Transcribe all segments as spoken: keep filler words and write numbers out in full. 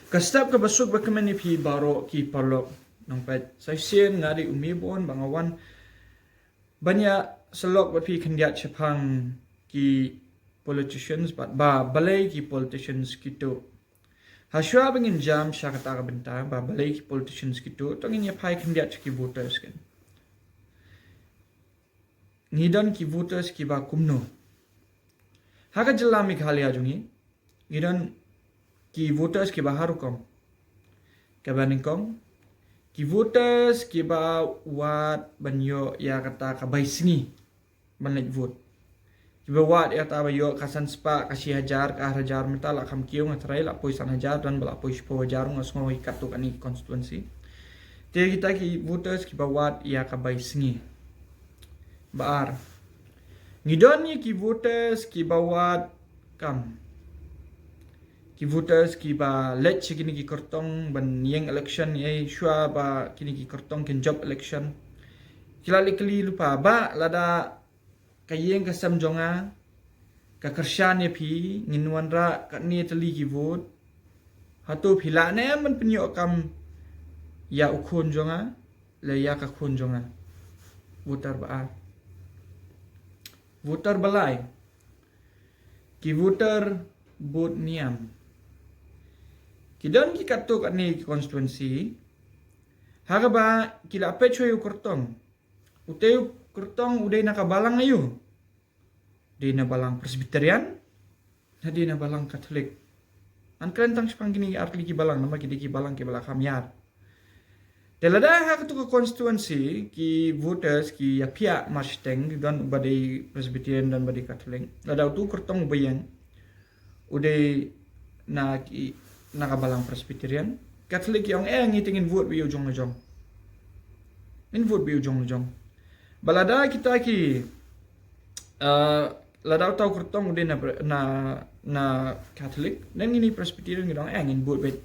Ka step kaba suk ba kmen ïa phi baroh ki paralok nongpeit. Sa shisien nga dei u Mebon ba nga wan ban ïa sylok bad phi khyndiat shaphang ki politicians bad ba balei ki politicians ki tuh. Hashwa ba ngin jam sha kata ka bynta ba balei ki politicians ki tuh, to ngin ïa phai khyndiat sha ki voters kan. Ngi don ki voters kiba kumno? Ha ka jylla Meghalaya jong ngi, ngi don ki voters kiba har rukom. Kaba nyngkong, ki voters kiba wad ban ïoh ïa kata ka bai sngi ban leit vote. Kiba wad ïa kata ba ïoh ka san spah, ka shi hajar, ka ar hajar, mynta la kham kiew, nga tharai la poi san hajar, don ba la poi shiphew hajar, nga sngew ïa katto katne ki constituency. Te kita ki voters kiba wad ïa ka bai sngi. Ba ar, ngi don ïa ki voters kiba wad kam, ki voters kiba leit sha kine ki kyrtong ban ïeng election, eh, shuwa ba kine ki kyrtong kin jop election. Ki la leit kylli lypa ba lada ka ïing ka sem jong nga ka kyrshan ïa phi, ngin wanrah katne tylli ki vote, hato phi lah ne em ban pynïoh kam ïa u khun jong nga, lane ïa ka khun jong nga? Voter ba ar. Voter ba lai, ki voter bad niam. Ki don ki katto katne ki constituency ha kaba ki la peit shuwa ïa u kyrtong. Utei u kyrtong u dei na ka balang aïu? Dei na balang Presbyterian, na dei na balang Catholic? Ngan kren tang shaphang kine ar tylli ki balang namar ki dei ki balang kiba la kham ïar. Te lada ha katto ka constituency ki voters ki ïaphiah marshiteng, don uba dei Presbyterian, don uba dei Catholic, lada utu u kyrtong uba ïeng u dei na ki, na ka balang Presbyterian, Catholic ki ong, eh, ngi te ngin vote bad ïa u jong la jong. Ngin vote bad ïa u jong la jong. Ba lada kita ki, eh, lada uta u kyrtong u dei na, na, na Catholic, ne ngin i Presbyterian, ngi ong, eh, ngin vote bad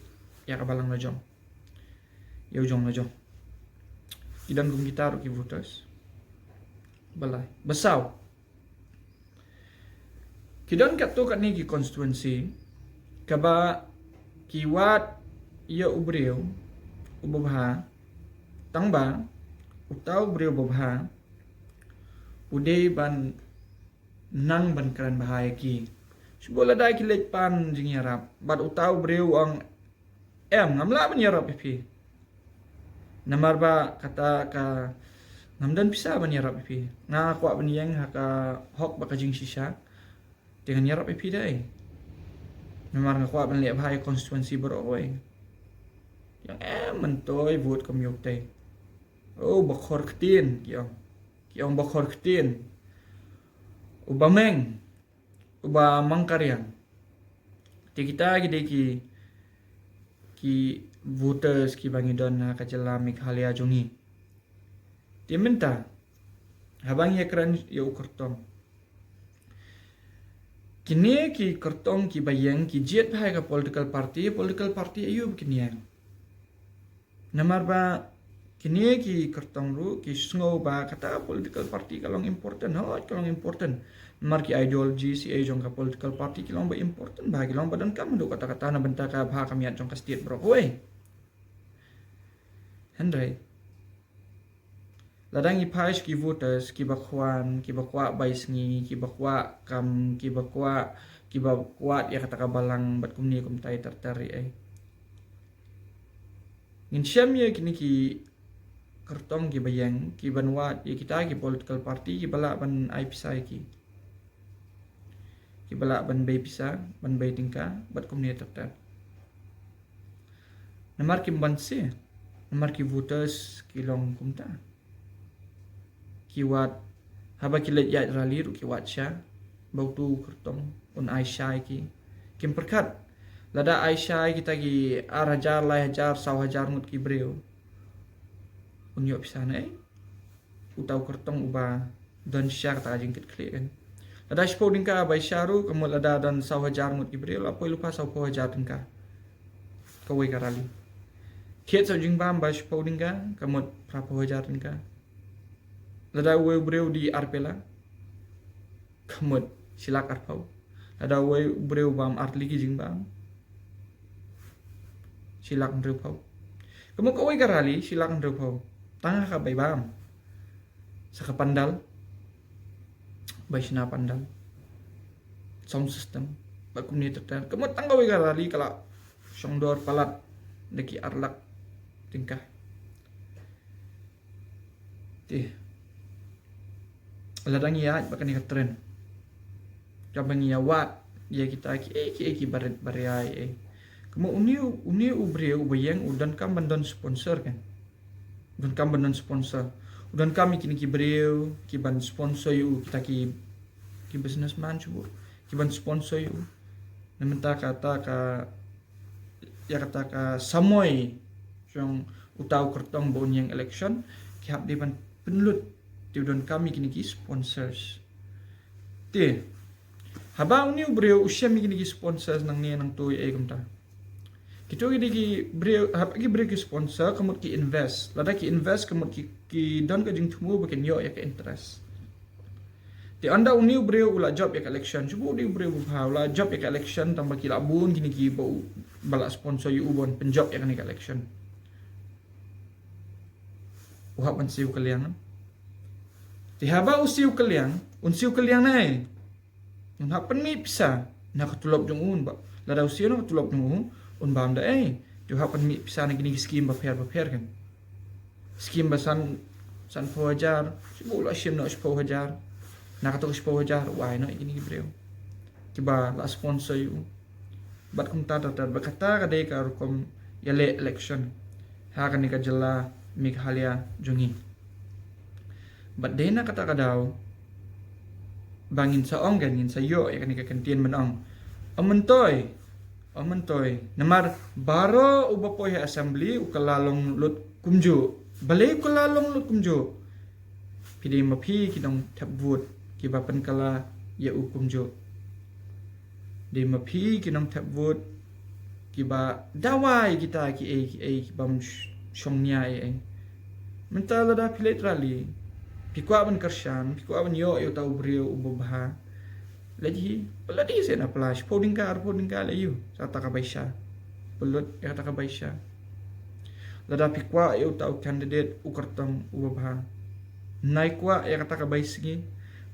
ïa ka balang la jong, ïa u jong la jong. Ki don kum kita ruh ki voters. Ba lai. Ba saw, ki don katto katne ki constituency kaba ki wad ïa u briew uba bha, tang ba uta u briew uba bha u dei ban nang ban kren bha ïa ki. Shu bun lada ki leit pan jingïarap bad uta u briew u ong, em, ngam lah ban ïarap ïa phi. Namar ba kata ka, ngam don pisa ban ïarap ïa phi. Nga kwah ban ïeng ha ka hok bad ka jingshisha. Te ngan ïarap ïa phi dei. Namar nga kwah ban leh bha ïa constituency baroh kawei. Ïa, em, myntoi vote kam ïoh tei. Oh, ba khor ktien, ki ong. Ki ong ba khor ktien. Uba meng. Uba mangkariang. Te kita ki dei ki, ki voters kiba ngi don ha ka jylla Meghalaya jong ngi. Te mynta haba ngi ïakren ïa u kyrtong, kine ki kyrtong kiba ïeng ki jied bha ïa ka political party, political party aïu ba kin ïeng? Namar ba kine ki kyrtong ruh ki sngew ba kata political party ka long important, hooid ka long important. Namar ki ideology, C A jong ka political party ki long ba important bha, ki long ba donkam haduh katta katta na bynta ka bha ka miat jong ka state baroh kawei. Hynrei lada ngi phai sha ki voters kiba khwan, kiba kwah bai sngi, kiba kwah kam, kiba kwah, kiba kwah ïa kata ka balang bad kumne kumtai ter ter ïa ei. Ngin shem ïa kine ki kyrtong kiba ïeng, kiban wad ïa kita ki political party kiba lah ban ai pisa ïa ki. Kiba lah ban bei pisa, ban bei tyngka bad kumne ter ter. Namar kim banse, namar ki voters ki long kumta. Ki wad, haba ki leit ïaid rally ruh ki wad sha ba utu u kyrtong un ai sha ïa ki. Kim pyrkhat lada ai sha ïa kita ki ar hajar, lai hajar, saw hajar ngut ki briew, un ïoh pisa na ei uta u kyrtong uba don shisha kata ka jingkitkhlieh kan. Lada shiphew tyngka bai sha ruh, ka mut lada don saw hajar ngut ki briew, la poi lypa saw phew hajar tyngka kawei ka rally. Thied saw jingbam ba shiphew tyngka, ka mut phra phew hajar tyngka. Lada uwei u briew die ar pela, ka mut shi lak ar phew. Lada uwei u briew bam ar tylli ki jingbam, Shi lak hynriewphew. Ka mut kawei ka rally shi lak hynriewphew. Tang ha ka bai bam. Sa ka pandal. Bai shna pandal. Sound system. Bad kumne ter ter. Ka mut tang kawei ka rally ka la shong dor palat da ki ar lak tyngka. Te lada ngi ïaid bad kane ka trend, kaba ngi ïa wad ïa kita kiei kiei ki barit baria ei. Ka mut une u, une u briew uba ïeng u donkam ban don sponsor kan. U donkam ban don sponsor. U donkam ïa kine ki briew ki ban sponsor ïa u, kita ki, ki businessman shu buh. Ki ban sponsor ïa u. Na mynta kata ka, ïa kata ka samoi jong uta u kyrtong ba un ïeng election, ki hap dei ban pynlut, te u donkam ïa kine ki sponsors. Te haba une u briew u shem ïa kine ki sponsors nangne nangto ei kumta, kito kine ki briew, haba ki briew ki sponsor ka mut ki invest. Lada ki invest ka mut ki, ki don ka jingthmu ba kin ïoh ïa ka interest. Te ynda une u briew u la jop ïa ka election, shu buh une u briew ba bha u la jop ïa ka election, tang ba ki la bun kine kiba u, ba la sponsor ïa u ban pynjop ïa kane ka election. U hap ban siew kylliang. Te haba u siew kylliang, un siew kylliang na ei? Un hap pynmih pisa na ka tulop jong u, un ba, lada u siew na ka tulop jong u, un bam da ei? Te u hap pynmih pisa na kine ki skim bapher bapher kan. Skim ba san, sanphew hajar, shu buh u la shim noh shiphew hajar. Na kato ka shiphew hajar u ai noh ïa kine ki briew kiba la sponsor ïa u. Bad kumta ter ter, bad kata ka dei ka rukom ïaleh election ha kane ka jylla Meghalaya jong ngi. Bad dei na kata ka daw ba ngin sa ong kan, ngin sa ïoh ïa kane ka kyntien ban ong, ym myntoi, ym myntoi. Namar baroh uba poi ha assembly u kylla long lut kumjuh. Balei u kylla long lut kumjuh? Phi dei ma phi ki nongthep vote kiba pynkylla ïa u kumjuh. Dei ma phi ki nongthep vote kiba dawa ïa kita kiei kiei, kibym sh-, shong nia ei ei. Mynta lada phi leit rally, phi kwah ban kyrshan, phi kwah ban ïoh ïa uta u briew uba bha, leit hi, pynlut hi shen, apply, shiphew tyngka, arphew tyngka, leit ïoh sa kata ka baisa. Pynlut ïa kata ka baisa. Lada phi kwah ïa uta u candidate u kyrtong uba bha, nai kwah ïa kata ka bai sngi.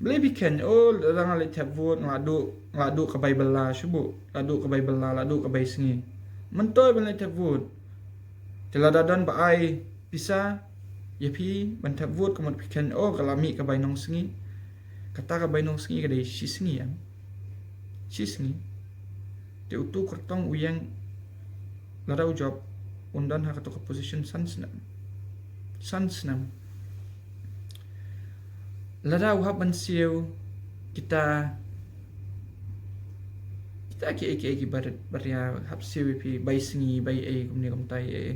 Balei phi khein, oh, lada nga leit thep vote nga la duh, nga la duh ka bai bylla, shu buh, la duh ka bai bylla, la duh ka bai sngi. Myntoi ban leit thep vote. Te lada don ba ai pisa ïa phi ban thep vote, ka mut phi khein, oh, ka la mih ka bai nongsngi. Kata ka bai nongsngi ka dei shi sngi, em? Shi sngi. Te utu u kyrtong u ïeng, lada u jop, un don ha kato ka position san snem. San snem. Lada u hap ban siew kita, kita kiei kiei ki barit baria, hap siew ïa phi bai sngi, bai ei, kumne kumtai ei.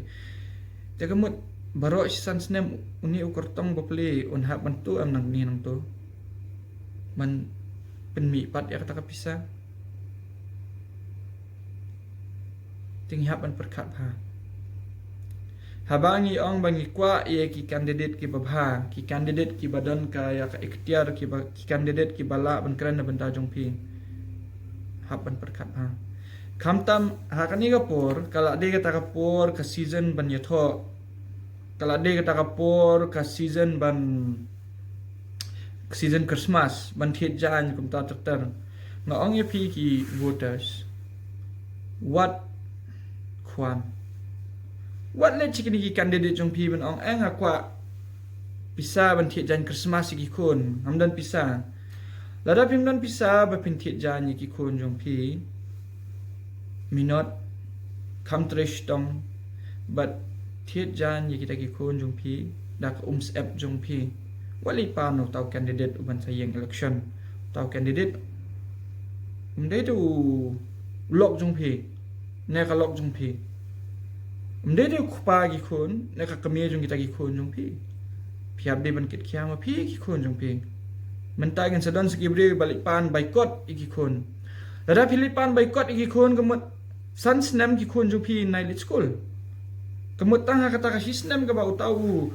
Te ka mut baroh shi san snem une u kyrtong ba plie un hap ban tuh, em, nangne nangto ban pynmih pat ïa kata ka pisa. Te ngi hap ban pyrkhat bha. Haba ngi ong ba ngi kwah ïa ki candidate kiba bha, ki candidate kiba don ka, ïa ka iktiar, kiba, ki candidate kiba lah ban kren na bynta jong phi, hap ban pyrkhat bha. Khamtam ha kane ka por ka la dei kata ka por, ka season ban ïathoh. Ka la dei kata ka por, ka season ban, ka season Christmas, ban thied jaiñ kumta ter ter. Nga ong ïa phi ki voters, wat khwan. Wat leit sha kine ki candidate jong phi ban ong, eh, nga kwah pisa ban thied jaiñ Christmas ïa ki khun. Ngam don pisa. Lada phim don pisa ba phin thied jaiñ ïa ki khun jong phi, minot, kham trei shitom bad thied jaiñ ïa kita ki khun jong phi da ka umsyep jong phi. Wat leit pan uta u candidate uban sa ïeng election. Uta u candidate um dei te u lok jong phi, ne ka lok jong phi. Um dei te u kpa ki khun, ne ka kmie jong kita ki khun jong phi. Phi hap dei ban kit khia ma phi ki khun jong phi. Mynta ngin sa don sa ki briew ba leit pan boycott ïa ki khun. Lada phi leit pan boycott ïa ki khun, ka mut san snem ki khun jong phi nai leit skul. Ka mut tang ha kata ka shi snem kaba uta u,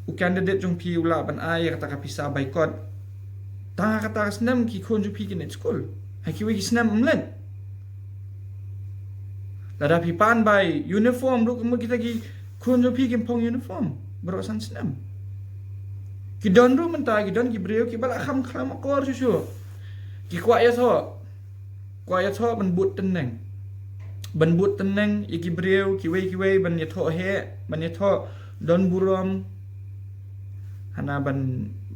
u candidate jong phi u lah ban ai ïa kata ka pisa boycott, tang ha kata ka snem ki khun jong phi kin leit skul. Ha kiwei ki snem ym leit. Lada phi pan bai uniform ruh, ka mut kita ki khun jong phi kim phong uniform baroh san snem. Ki don ruh mynta, ki don ki briew kiba la kham khlem akor shuh shuh. Ki kwah ïathoh, kwah ïathoh ban bud tneng, ban bud tneng ïa ki briew kiwei kiwei, ban ïathoh heh, ban ïathoh don burom. Hana ban,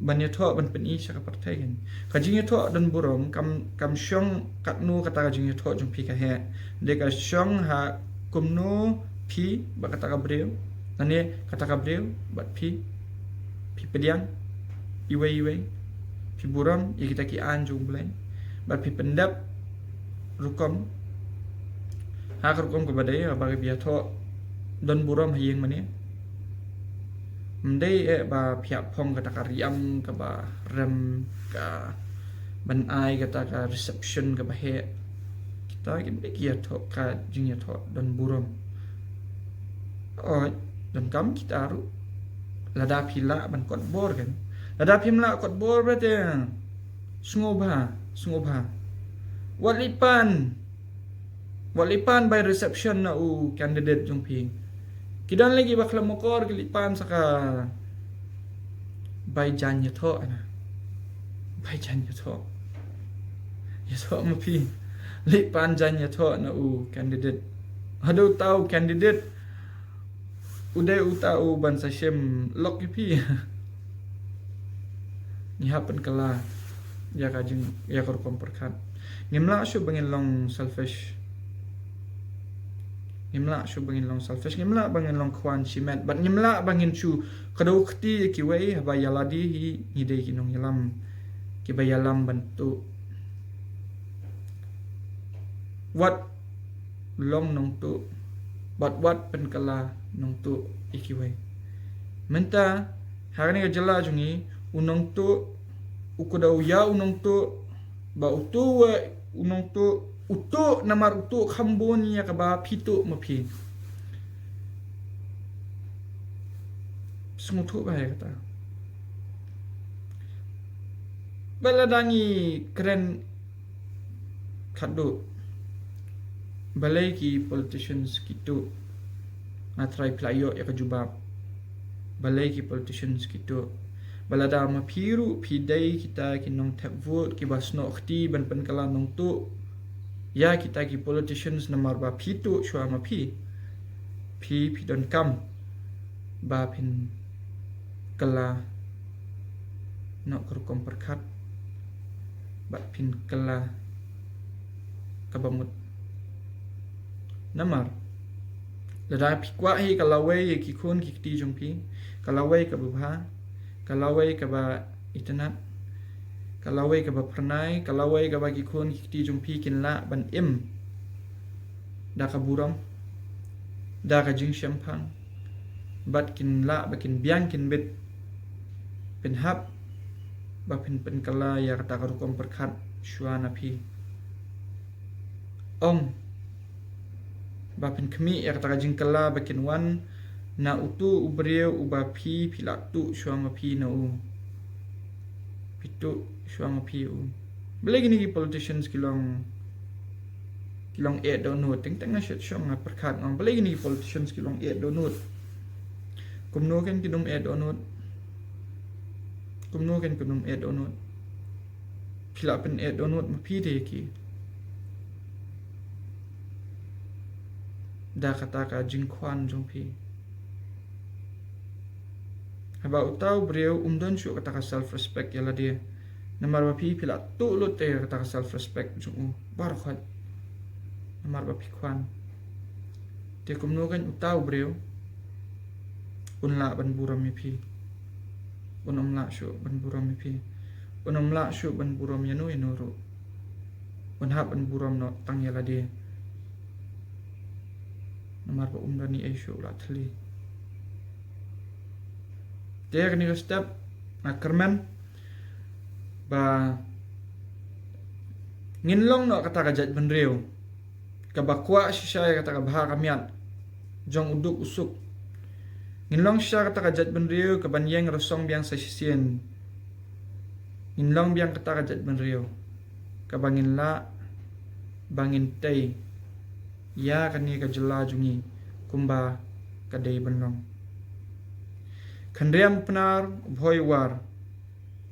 ban ïathoh ban pyni sha ka pyrthei kan. Ka jingïathoh don burom kam, kam shong katno kata ka jingïathoh jong phi ka heh. Dei ka shong ha kumno phi bad kata ka briew, lane kata ka briew bad phi, phi pdiang iwei iwei, phi burom ïa kita ki aiñ jong U Blei, bad phi pyndep rukom ha ka rukom kaba dei, haba ki ïathoh don burom ha ïing mane. Ym dei eh ba phi hap phong kata ka riam kaba rem, ka ban ai kata ka reception kaba heh. Kita kim dei ki ïathoh ka jingïathoh don burom. Oi, donkam kita ruh. Lada phi lah ban kot bor kan. Lada phim lah kot bor, bad te sngewbha, sngewbha, wat leit pan, wat leit pan bai reception na u candidate jong phi. Ki don lei kiba khlem akor ki leit pan sa ka bai jan ïathoh na. Bai jan ïathoh. Ïathoh ma phi. Leit pan jan ïathoh na u candidate. Haduh uta u candidate u dei uta uban sa shim lok ïa phi. Ngi hap pynkylla ïa ka jing, ïa ka rukom pyrkhat. Ngim lah shuh ba ngin long selfish. Ngim lah shuh ba ngin long selfish. Ngim lah ba ngin long khwan shimet. Bad ngim lah ba ngin shu kdew kti ïa kiwei, haba ïa lade hi ngi dei ki nongïalam kiba ïalam ban tuh. Wat long nongtuh bad wat pynkylla nongtuh ïa kiwei. Mynta ha kane ka jylla jong ngi, u nongtuh, u kdew ïa u nongtuh, ba utu u nongtuh, utu namar utu kham bun ïa kaba phi tuh ma phi. Sngewthuh bha ïa kata. Ba lada ngi kren khatduh, balei ki politicians ki tuh? Nga trai phi la ïoh ïa ka jubab. Balei ki politicians ki tuh? Ba lada ma phi ruh phi dei kita ki nongthep vote kiba snoh kti ban pynkylla nongtuh ïa kita ki politicians namar ba phi tuh shuwa ma phi, phi, phi donkam ba phin kylla noh ka rukom pyrkhat bad phin kylla kaba mut. Namar lada phi kwah hi ka lawei ïa ki khun ki kti jong phi, ka lawei kaba bha, ka lawei kaba itynnad, ka lawei kaba phyrnai, ka lawei kaba ki khun ki kti jong phi kin lah ban im da ka burom, da ka jingshemphang, bad kin lah ba kin biang kin bit, phin hap ba phin pynkylla ïa kata ka rukom pyrkhat shuwa na phi. Ong ba phin khmih ïa kata ka jingkylla ba kin wan na utu u briew uba phi, phi la tuh shuwa ma phi na u. Phi tuh shuwa ma phi u. Balei kine ki politicians ki long, ki long eh dohnud? Teng teng nga shet shong nga pyrkhat nga ong, balei kine ki politicians ki long eh dohnud? Kumno kan kin ym eh dohnud? Kumno kan kin ym eh dohnud? Phi la pyn eh dohnud ma phi te ïa ki da kata ka jingkhwan jong phi. Haba uta u briew um don shuh kata ka self respect ïa lade. Namar ba phi, phi la tuh lut te kata ka self respect jong u baroh khoit. Namar ba phi khwan. Te kumno kan uta u briew un lah ban burom ïa phi? Un ym lah shuh ban burom ïa phi. Un ym lah shuh ban burom ïano ïano ruh. Un hap ban burom noh tang ïa lade. Namar ba um don ei ei shuh u la thylli. Te kane ka step nga kyrmen ba ngin long noh kata ka jaitbynriew kaba kwah shisha ïa kata ka bha ka miat jong u duk u suk. Ngin long shisha kata ka jaitbynriew kaban ïeng rasong biang sa shisien. Ngin long biang kata ka jaitbynriew kaba ngin lah ba ngin tei ïa kane ka jylla jong ngi kumba ka dei ban long. Khynriam Pnar, Bhoi War,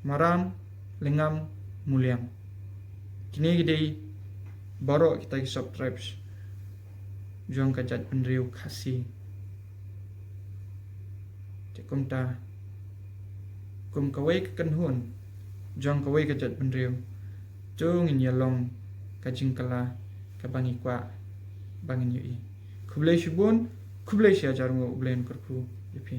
Maram, Lyngngam, Muliang. Kine ki dei baroh kita ki sub tribes jong ka jaitbynriew Khasi. Te kumta, kum kawei ka kynhun jong kawei ka jaitbynriew, to ngin ïa long ka jingkylla kaba ngi kwah ba ngin ïohi. Khublei shibun, khublei shihajar nguh, U Blei un kyrkhu ïa phi.